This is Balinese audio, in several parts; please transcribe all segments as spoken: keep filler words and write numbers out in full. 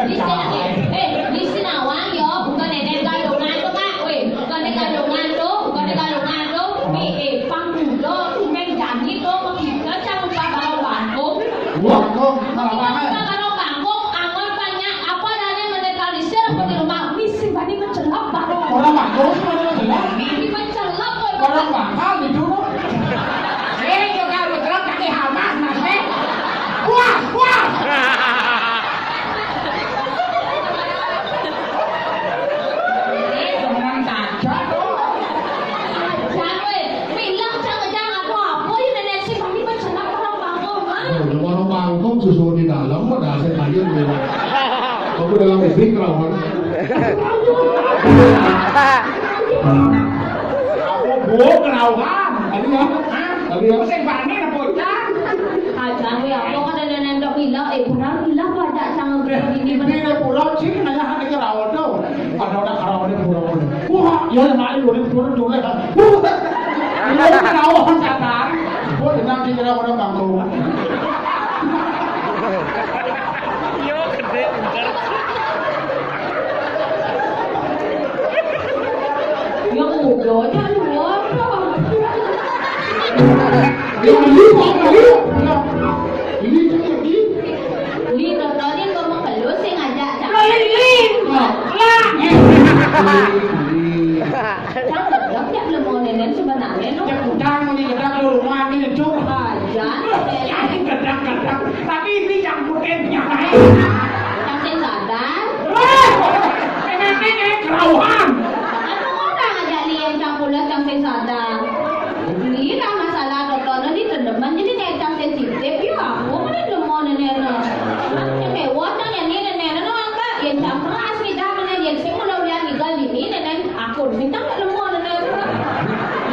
Lisi, eh, lisi nawang yo, bukan nenek galungan tuh, Kak. Weh, bukan nenek galungan tuh, bukan nenek galungan tuh. Nih, eh, pang kuda, tumeng jani tuh, kok kita jangan lupa barang bangkung. Wah, kok malah banget. Lupa barang bangkung, angon banyak, apa adanya menetralisir, apa di rumah, misi bani mencelap barang. Orang bangkung, orang mencelap. Ini mencelap, weh. Orang bakal di dulu. Eh, yo kalau celap kaki hamas, Mas, eh. Puas, puas. Tenang saja, kok. Jangan, weh. Bilang jangan, jangan apa-apa, ya, nenek sih, mami mencelap orang bangkung, ah. Oh, orang bangkung susu di dalam, padahal saya tanya dulu. Kamu dalam istri kerawan. Aku bu kerawan. Tadi ya? Hah? Tadi ya? Sing bani apa, Cang? Aja, weh, apa kan ada nendok ilang, eh, benar ilang, apa ada cang begini, benar. Ini pulau sih, nanya hati kerawan tuh. Ada orang kerawan di pulau. Wah, ya, ya, main dulu, dulu, dulu, ya. Wah, ini kerawan, Cang. Wah, dengan di kerawan bangkung. Yo, gedhe pinter. Ya udah, ya luar. Ini, ini, ini. Ini, ini. Li, totonin ngomong halus sing ngajak, Cak. Lili. Lah. Cak, gedek, Cak, lemo nenen sebenarnya, no. Cak, utang, ini gedek, lu rumah, ini, Cuk. Aja. Ya, ini gedek, gedek. Tapi ini yang putih, yang lain. Cak, sing sadar. Wah! Ini, ini, ini, kerauhan. Kan orang ngajak li yang Cak pulas, Cak, sing sadar. Ini lah masalah totono di dendeman, jadi nek Cak sensitif, ya aku kan lemo nenen, no. Cak mewah, Cak, ya, ini nenen, no, apa? Ya, Cak keras, nih, Cak, nenen, ya, sing mulai ulian ninggal ini, nenen, aku minta nggak lemo nenen, no.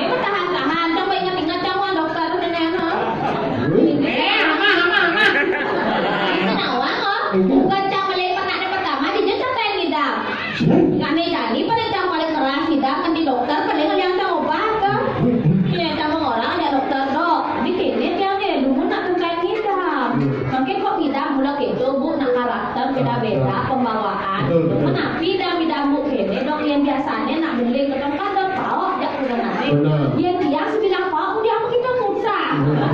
Ini bertahan-tahan, Cak, ingat-ingat, Cak, wah, dokter nenen, no. Eh, ama, ama, ama. Ini nawang, oh. Bukan Cak paling pernah ada pertama, di Cak yang ngidam. Kami tadi pada Cak paling keras ngidam, kan di dokter, paling ada yang Cak obat, kan. Iya, Cak orang ada dokter, Dok. Di sini tiang nih, dulu nak tungkai ngidam. Makin kok ngidam, mula gitu, Bu, nak karakter beda-beda, pembawaan. Betul, betul. Mana pidam, pidam, Bu, kene, Dok, yang biasanya nak beli ke tempat, Dok, tahu, Cak, udah nanti. Benar. Dia, dia sebilang, "Pak, udah apa kita susah?" Benar.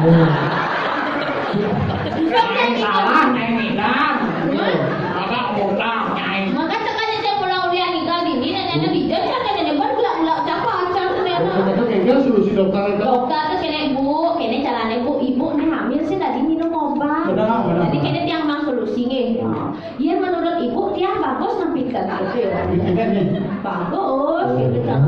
Nyai salah, Nyai ngidam. Hah? Kakak botak, Nyai. Maka sekali saya pulang ulian ninggal dini, nenek bijak, saya nenek bergelak-gelak, siapa acar, nenek. Betul, betul, kayak gitu solusi dokter itu. Dokter tuh kene, "Bu, kene carane, Bu, ibu nih hamil sih tadi minum obat." Benar, benar. Jadi kene tiang mang solusi nggih. Nah. Yen menurut ibu, tiang bagus nang pinten gitu ya? Pinten nih. Bagus, gitu, Cak.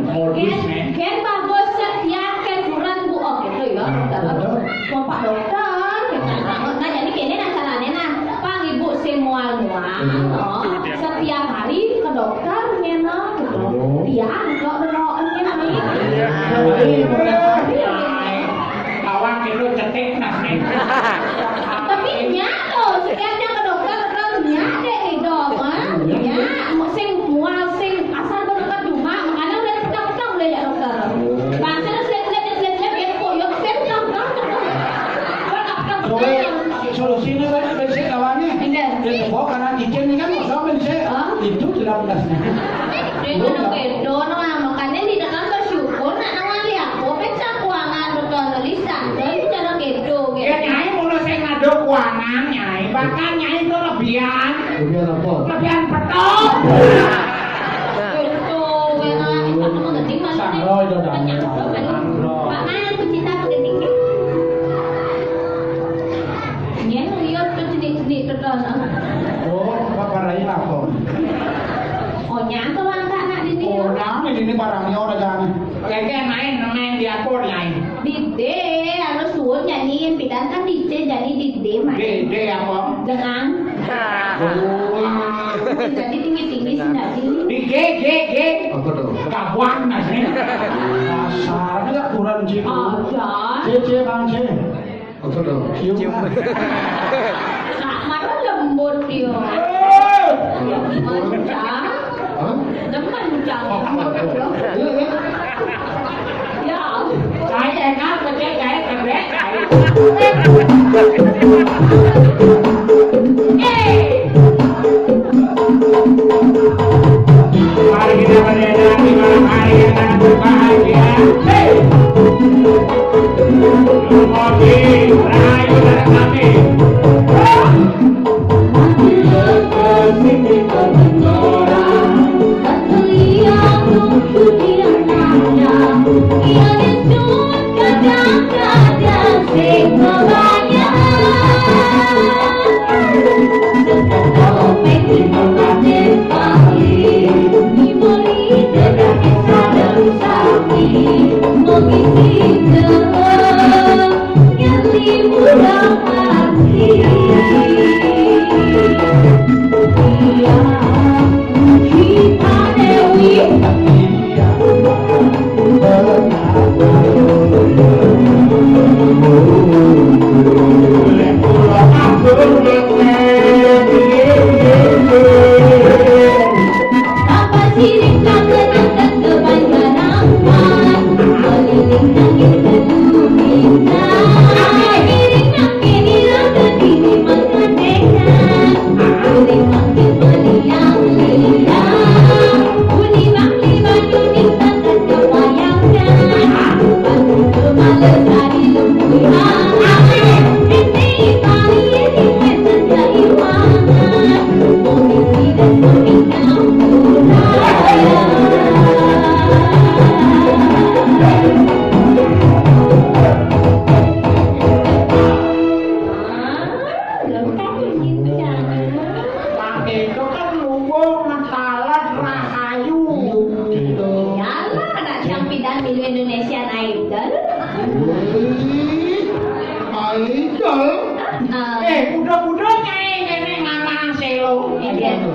Modus, nih. Yen, yen bagus, tiang keduren, Bu, oh, gitu ya. Nah, terus, betul. Mau Pak Dokter, gitu. Nah, jadi kene nah carane nah, pang ibu sing mual-mual, hmm, oh, setiap hari ke dokter, ngene, gitu. Oh. Tiang kok deloken, ngene. Iya. Jadi, bukan. Awak itu cetik, nah, nih. Tapi nyak loh, setiap dia ke dokter, dokter nyak deh nih, Dok, ha? Nyak, sing mual, sing asal ke dokter cuma, makanya udah petang-petang udah ya dokter. Bangsa udah selek-selek, selek-selek, dia koyok, selek, petang-petang. Gua nggak petang-petang. Soalnya, solusinya kan, kan saya kawannya. Enggak. Ya, coba kanan dikit nih kan, masa kan saya hidup dalam dasnya. Dia kan oke, dono lah, makanya di dalam bersyukur, nak nawali aku, pecah kuangan, betul, tulisan, dan cara gitu, gitu. Ya, Nyai, mula saya ngadu kuangan, Nyai. Bahkan, Nyai, itu lebihan. Lebihan apa? Lebihan betul. Itu, karena itu mengerti maksudnya. Sangro itu dah. Sangro. Pak Man, pecinta pendidikan. Yen uyut ke jenik-jenik teton. Oh, paparai lapor. Oh, nyang tuh langkah nak dini. Oh, nyang ini barangnya udah jangan. Lagi main, main di apa, Nyai? Dide, anu suwun nyanyi yang pidan kan dide, jadi dide, Mas. Dide apa? Dengan. Oh. Jadi tinggi-tinggi sih, nggak sih? Di G, G, G. Apa tuh? Kabuan, Mas, nih. Dasarnya kurang jitu. Ada. C, C, Bang, C. Apa tuh? Cium. Cium. Nak, mana lembut dia. Eh. Lembut, ah. Hah? Demen, Cang. Oh, apa tuh? Iya, iya. Ya. Saya enak, pecah, saya kebek, saya. Eh.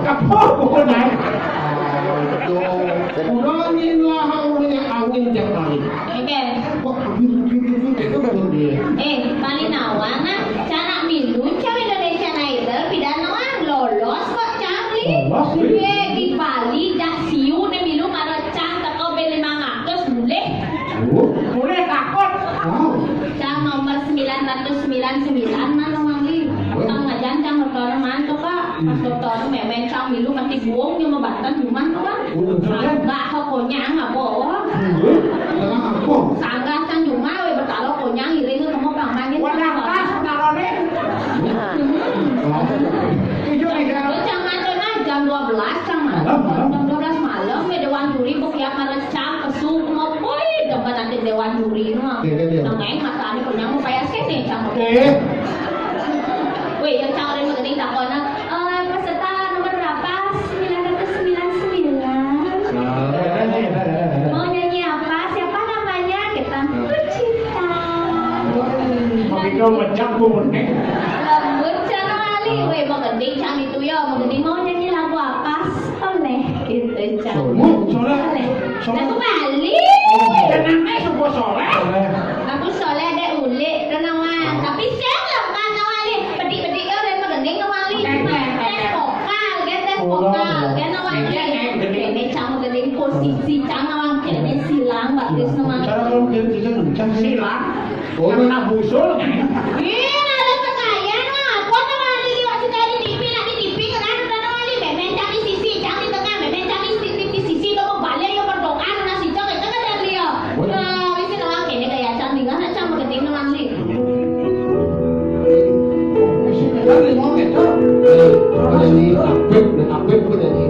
Kapok pokoknya. Udah angin lah, angin tiap hari. Oke. Kok angin gitu gitu gitu dia. Eh, paling nawan nah, cara milu, cara Indonesia Idol, pidan nawan lolos kok, Cang, Li. Lolos, Li. Iya, di Bali dah siu ne milu mara Cang teko be lima ratus boleh. Oh. Boleh takut. Wow. Cang nomor sembilan ratus sembilan sembilan mana, Wang Li? Tang ajan Cang motor man tuh, Kak. Pas dokter memen Cang milu mati buong nyo mabatan jumah tu kan. Sanggah ke konyang apa? Sanggah Cang jumah we betalo konyang iring ke kemo pangmangin. Wadah tas betalo ni. Tujuh ni kan. Cang makan jam dua belas Cang malam. Jam dua belas malam we dewan juri bekiak marecang pesu kemo poi tempat nanti dewan juri mah. Nang main mata ni konyang mau payah sini Cang. Eh. Weh, yang Cang orang mengening takon, eh, peserta nomor berapa? Sembilan ratus sembilan sembilan. Mau nyanyi apa? Siapa namanya? Kita Lucita. Begitu mecak bu menek. Lembut cara kali. Weh, mengening Cang itu ya. Mengening mau nyanyi lagu apa? Soleh gitu, Cang. Soleh? Soleh. Lagu Bali. Oh, jenengnya suku Soleh. Soleh. Lagu Soleh ada ulik, Renawan. Tapi saya lah kan Nawali. Pedik-pedik ya, dan mengening Nawali. Tes vokal, dia tes vokal. Dia Nawali. Ini Cang mengening posisi Cang Nawang. Ini silang, Pak Krisna. Cara kalau dia, dia, dia, dia silang. Oh, nak busul. Ih, ada sekalian lah. Aku ada wali liwat si dari T V, nak di T V, kan ada wali. Memen cari sisi, cari tengah, memen cari sisi, di sisi, lo balik, lo berdoa, lo nasi cok, itu kan dari dia. Nah, di sini orang kene gaya cang, dengar nak cang, berketing dengan li. Di sini kan lima meter. Eh, ada ni, apik, dan apik pun ada ni.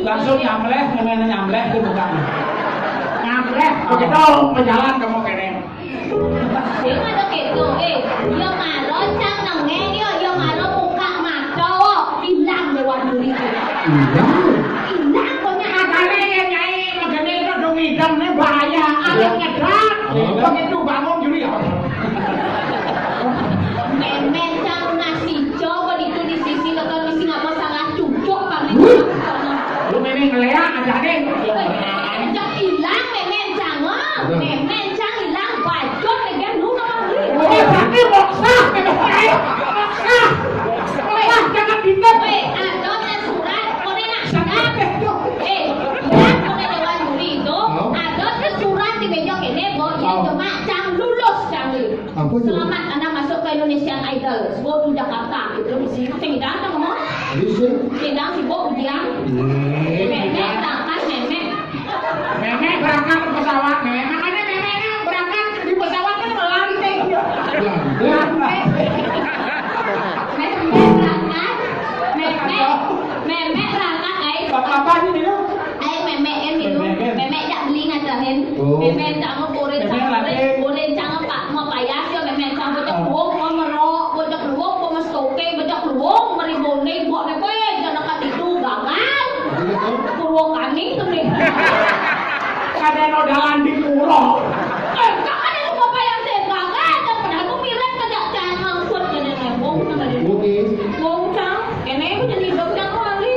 Langsung nyamleh, ngemene nyamleh ke bukan. Nyamleh, begitu pejalan kamu kene. Sing ada keto, eh, yo maro cang nengeh yo, yo maro buka mata, wo, ilang lewat duri tu. Ilang? Ilang, pokoknya. Makanya ya, Nyai, makanya itu dong idam nih bahaya, ada nyedak. Begitu bangun juri ya. Memen cang nasi coba di tu di sisi, lekan di sini apa salah cucuk paling. Lu memang ngeleak aja deh. Cang ilang, memen cang, oh. Memen cang ilang, bacot lagi nu nama beli. Oh, berarti moksa, moksa. Wah, jangan pinter. Weh, ada surat, kau nak surat. Eh, ya, kau dewan juri itu, ada surat di meja kene, bo, ya cuma cang lulus cang ni. Apa tu? Selamat anda masuk ke Indonesian Idol. Go to Jakarta. Gitu, sing datang mau. Sing datang sibuk ujian. Memek datang, memek. Memek berangkat ke pesawat, memek. Makanya memeknya berangkat di pesawat kan melanting. Memek berangkat, memek, memek berangkat, guys. Apa ini? Ayo memek kan gitu. Memek kan. Memek jak beli ngajarin. Oh. Memek cang kurin, memek cang kurin, kurin cang pak mau payah sih, memek cang bocah luwung mau merok, bocah luwung mau mestoke, bocah luwung meribone, buat ne kue jangan kat itu gagal. Purwo kaning tu ni. Kada no dalan di puro. Eh, tak ada tu apa yang saya gagal, dan padahal tu mirip kada cang angkut kada nebong, kada nebong. Oke. Wong cang, kene aku jadi hidup cang kali.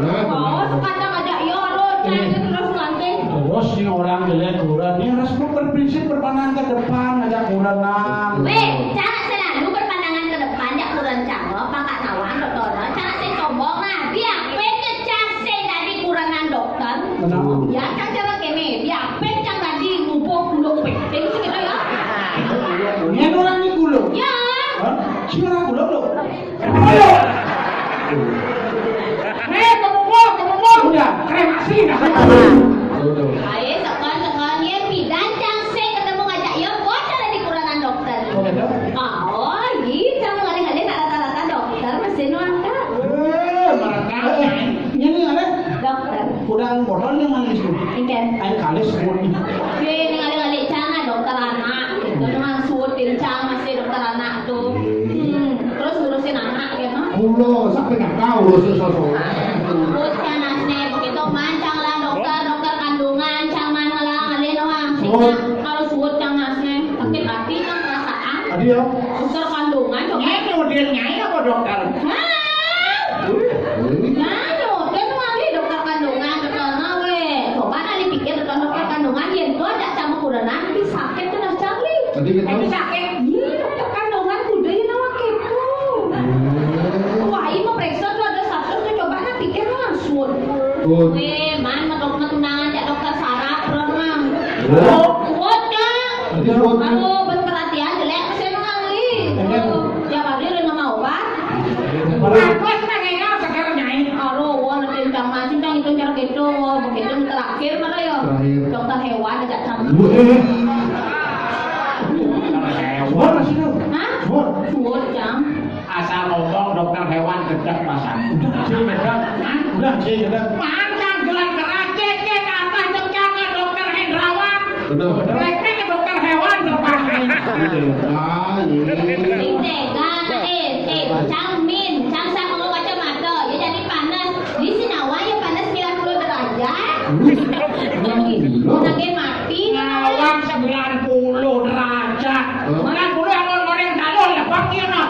Nah, oh, sekadang aja yo, aduh, cang terus lantai. Terus ni orang jelek kurang. Ni harus berprinsip berpandang ke depan aja kurang nah. Weh, cara selalu berpandangan ke depan ya kurang cang. Pangkat nawang, dokter, cara saya sombong nah. Dia apa yang cang saya tadi kurangan dokter? Kenapa? Ya, cang cara kene. Dia apa yang cang tadi ngubuh punduk penting sih kita ya? Ni orang ni kulo. Ya, Sing ora kula lho. Hei, kemungul, kemungul. Udah, kremasi dah. Ayo, sekolah-sekolah, yen pidan cang sing ketemu ngajak ya, bocor di kuranan dokter. Oh, gitu? Oh, iya, cang ngalih-ngalih nak rata-rata dokter, mesin wadah. Eh, marah kau, Nyai. Nyai ngalih? Dokter. Kurang botol yang manis tuh. Ikan. Ayo, kalis, sebut. Ye, ngalih-ngalih cang, ah, dokter anak. Gitu, nang suwut cang masih dokter anak tuh. Hmm, terus ngurusin anak, ya, no? Kula sampe nggak tahu ngurusin sosok. Suwut cang asne, begitu man cang lah dokter, dokter kandungan, cang man lah, ngalih no, ah. Suwut. Kalau suwut cang asne, sakit hati, cang perasaan. Tadi ya? Dokter kandungan, dokter. Nyai model nyai apa dokter? Hah? Wih, wih. Nah, no, kan wali dokter kandungan, dokter ngawe. Coba kali pikir dokter, dokter kandungan, yen tuh ada cang kurenan, di sakit tuh nah cang li. Tadi kita. Tapi sakit, iya dokter kandungan kudu yang awak kepo. Hmm. Wah, ini mau periksa tuh ada satu tuh, coba nah pikir langsung. Good. Weh, man, metu-, metunangan cak dokter saraf, perang. Good. Kuat, Kang. Tadi kuat, Kang. Aduh, ben perhatian jelek, saya nang ahli. Iya. Tiap hari lu nggak mau obat. Bagus, Kang, ini segar, Nyai. Aduh, wah, nanti cang masih, cang itu, cang gitu. Begitu terakhir, mana ya? Terakhir. Dokter hewan, ajak cang. Weh. Hewan, sih, Kang. Hah? Hewan. Kuat, Cang. Asal ngomong dokter hewan gedeg pasang. Udah, sih, gedeg. Hah? Udah, sih, gedeg. Pantang gelang keras, cek, cek, apa, cek, cek, dokter Hendrawan. Bener. Lektek dokter hewan, dokter. Iya, ah, iya. Sing tega, eh, eh, Cang Min, Cang saya ngomong kacamata, ya jadi panas. Di Sinawa ya panas sembilan puluh derajat. Sembilan puluh? Lagi mati. Ngawang sembilan puluh derajat. Hah? Sembilan puluh yang orang-orang yang tahu ya, Bang, dia nak.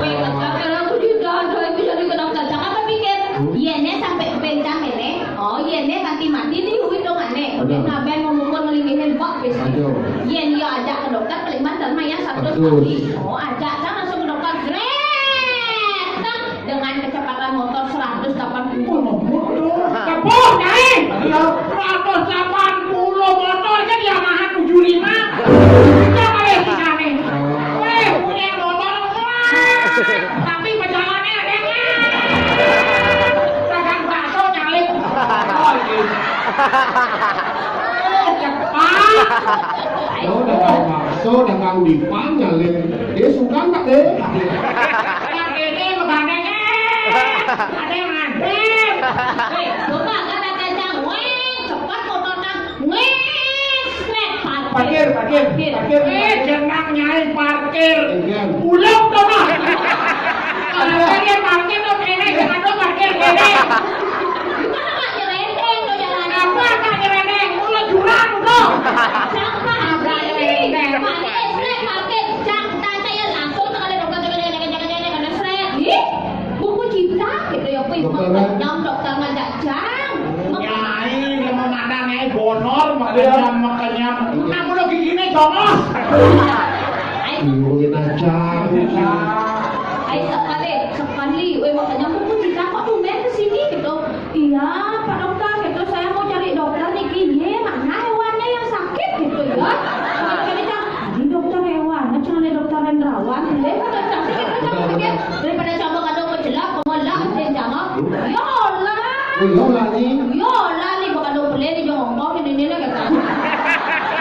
Weh, tapi aku juga ada itu jadi kena kacang. Apa pikir? Hmm? Iya, nih sampai bencang ini. Oh, iya, nih mati-mati nih, duit dong, aneh. Ada. Ngapain mau mukul ngelinggihin bak, bis? Ada. Iya, nih, ajak ke dokter, paling banter mah ya, satu Betul. Kali. Oh, ajak kan langsung ke dokter. Jret! Kan dengan kecepatan motor seratus delapan puluh. Wah, mabuk tuh. Kebun, Nyai. Iya. Seratus delapan puluh motornya di Yamaha tujuh lima. Kita kali sisanya. Weh, punya motor. Wah. Tapi perjalanannya ada yang dagang bakso nyalip. Oh, iya. Eh, cepat. Ya udah, Pak. So, dagang di Pan, nyalin. Dia suka nggak, deh? Yang ini begandeng, eh. Ada yang ngadep. Eh, coba kata kacang, weh, cepat motor, Kang. Weh, seret, parkir. Parkir, parkir, parkir. Eh, jenang nyai parkir. Iya. Ulung tuh, Bang. Kalau dia parkir tuh, kene, jangan tuh parkir, kene. Bukan apa, nyerenteng tuh jalan. Apa, apa nyerenteng? Mulut jurang tuh. Siapa? Apa nyerenteng? Pakai, seret, pakai. Cang, tante ya langsung ke dokter, jangan, jangan, jangan, jangan, seret. Ih, buku cinta gitu ya, Pi. Dokter, kan? Nyam dokter ngajak, Cang. Nyai, dia mau makan, nyai bonor, makan Iya. Nyam, makan nyam. Iya. Namun lo giginya jongos. Ayo. Ngomongin aja. Ayo, sekali, sekali. Weh, makanya buku cinta kok tumben ke sini gitu. Iya, Pak Dokter, gitu. Saya mau cari dokter niki. Iya, mana hewannya yang sakit gitu ya? Jadi kan, ini dokter hewan, cuma ada dokter Hendrawan. Iya, kan, sakit, kan, sakit. Daripada sama kadang mau jelek, mau melak, dia jawab. Ya Allah. Oh, ya Allah, nih. Ya Allah, nih, bukan dong beli di Hongkong, ini, ini, kata.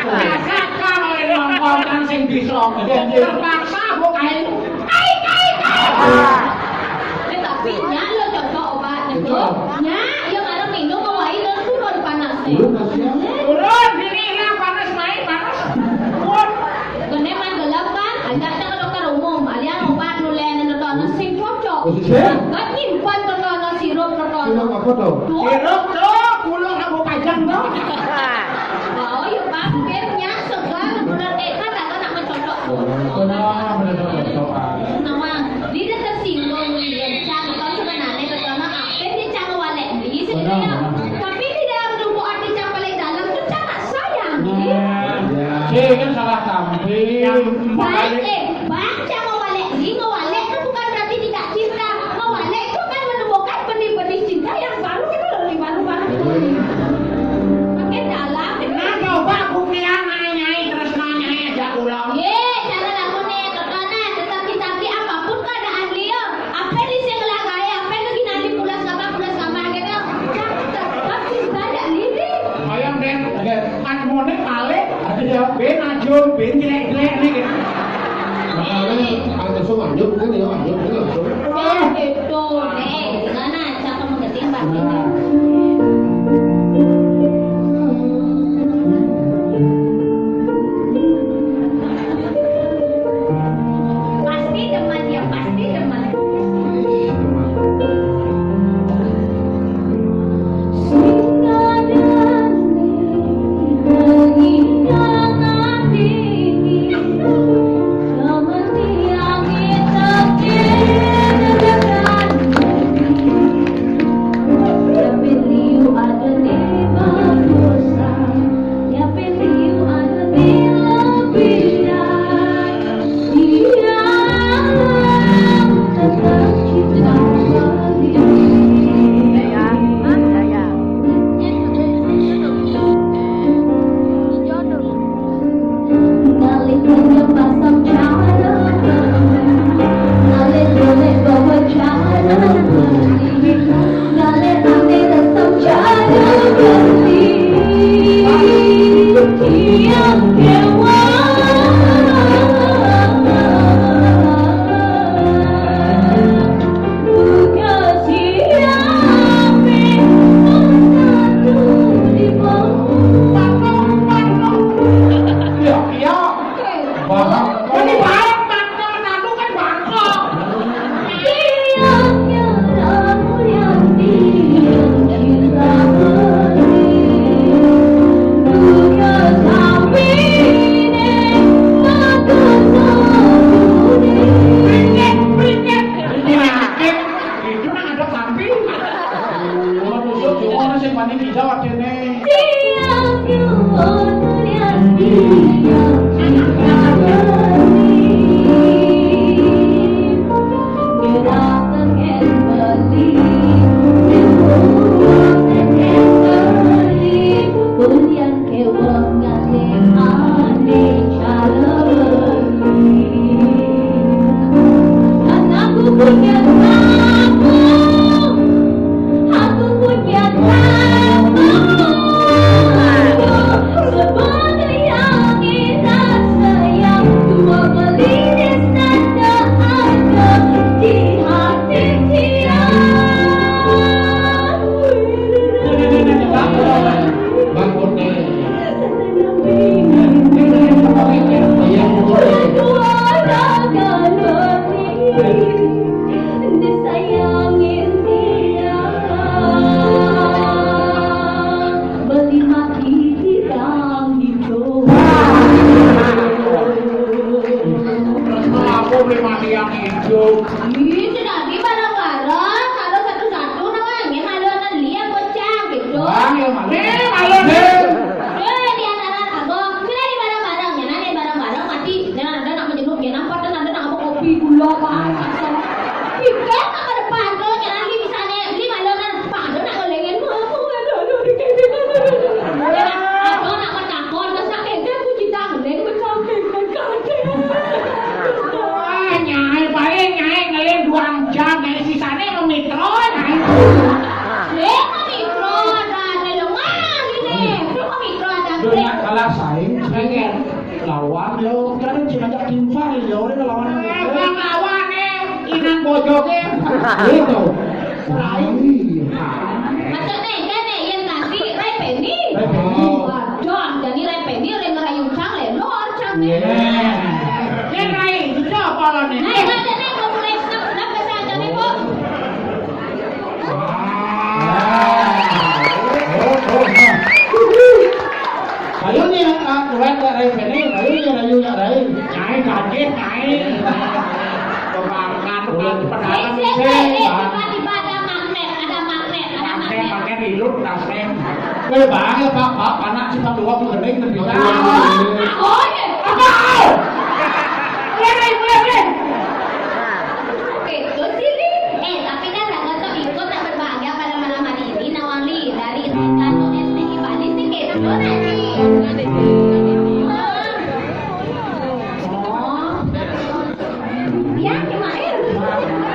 Masa kau yang Hongkong kan sing bisa? Terpaksa, Bu, kain. Kai, kai, kai. Eh, tapi nyak lo cocok obatnya tuh. Cocok. Nyak, yang ada minum mau wae lo turun panas nih. Turun panas ya? Turun, ini lah panas, main panas. Turun. Kene man gelap kan, ajak ke dokter umum. Alian obat nulen dokter sing cocok. Oh, sing cocok? Kan nyimpan dokter sirup dokter. Sirup apa tuh? Tuh. Sirup tuh, pulang aku pajang tuh. Oh, ya pakai nyak segar, bener eh kan ada nak mencocok. Oh, benar, benar, benar, benar. Nah, Wang, dia dah tersinggung nih, ya, Cang, kau sebenarnya pertama apa dia Cang walek ni sebenarnya. Benar, benar. Tapi di dalam tubuh arti Cang paling dalam tu Cang nak sayang ni. Nah, ya. Cik, kan salah tampil. Baik, eh, Bang, Cang mau walek ni, mau walek tu bukan berarti tidak cinta. Mau walek tu kan menumbuhkan benih-benih cinta yang baru, kita lebih baru banget. Makin dalam. Nah, coba buktian, nyai, terus nyai ajak ulang. Ye, cara lagu ni, terkenal, tetap kita Disayangin dia, berarti mati tidak hidup. Terus aku beli mati yang hidup. Ih, sudah di barang-barang, kalau satu-satu namanya malu anak lihat bocah gitu. Bang, yang malu. Nih, malu nih. Eh, di antara abang, sudah di barang-barang, ya, nanti barang-barang mati. Jangan ada nak menjenguk, ya, nampak dan ada nak apa kopi gula apa. Tiket apa depan tu, jangan di sana, di malu nak depan tu nak golengan apa, aduh, aduh, aduh, aduh, aduh. Aku nak bertakon, masa kagak aku cinta golengan. Wah, nyai, paling nyai ngeling dua jam, nyai sisane memitro, nyai. Eh, memitro ada, ada lemah ini. Lu memitro ada. Dunia kalah saing, pengen lawan, yo, kan cuma ajak timpal, yo, udah lawan. Eh, bang lawan, eh, inan bojoke. Gitu. Saing. Maksudnya, kan, eh, yang tadi, Rai Penny. Rai Penny. Waduh, jadi Rai Penny, Rai ngerayu cang, le, lor, cang, eh. Iya. Yen rai, itu apa lo nih? Nah, yang ada nih, mau mulai senang-senang, bahasa aja nih, Bu. Ayo nih, ah, kuat tak rai sini, ayo nih, ayo nih, rai. Nyai, kaget, nyai. Kebangan, kebangan, Eh, pedagang, eh, eh, eh, eh, tiba-tiba ada magnet, ada magnet, ada Pakai, magnet. Pakai rilut, tasnya. Eh, bang, ya, Pak, Pak, anak si Pak Dua mau gede, kita bisa. Oh, iya. Apa? Mulai, mulai, mulai. Itu sih, Li. Eh, tapi kan Raga tuh ikut tak berbahagia pada malam hari ini, Nawang Li. Dari Rizal S T I Bali sih, kayak gitu, Naji. Oh. Ya, gimana?